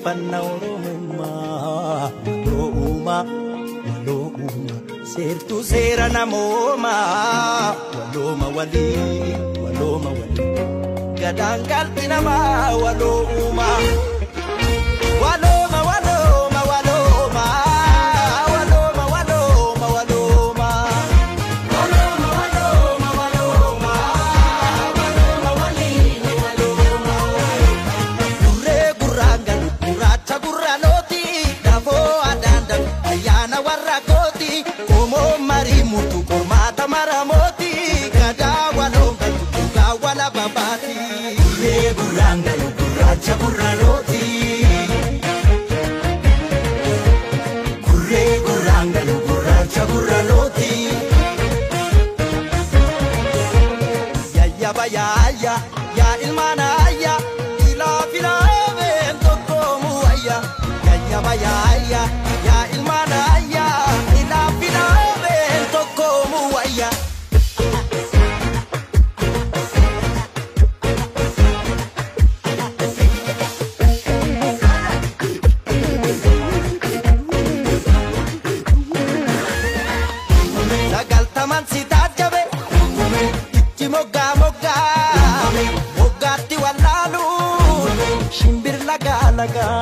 Jabeeffanna Oromummaa. Waloo uumaa, waloo uumaa, seertuu seera namoomaa. Walooma walii, walooma walii, gadaan galti namaa waloo uumaa. Walooma, walooma, walooma, walooma, walooma, walooma. Walooma, walooma, walooma, walooma walii, walooma. Gurree gurraan galu gurraacha gurraanooti, dafoo adaan ayyaana warra kooti, qomoo marii murtu qormaata maramooti, gadaa waloon galtu dhugaa wala babaati. Gurree gurraan galu gurraacha gurraanooti. Gurree gurraan galu gurraacha gurraanooti. Yayyaba yaayya yaa ilmaan ayya, ilaa filaameen tokkoomu wayya. Yayyaba yaayya yaa ilmaan ayya, ilaa filaameen tokkoomu wayya. Sagaltaman si taajjabe ichi moggaa moggaa moggaatti wallaaluun shimbir lagaa lagaa.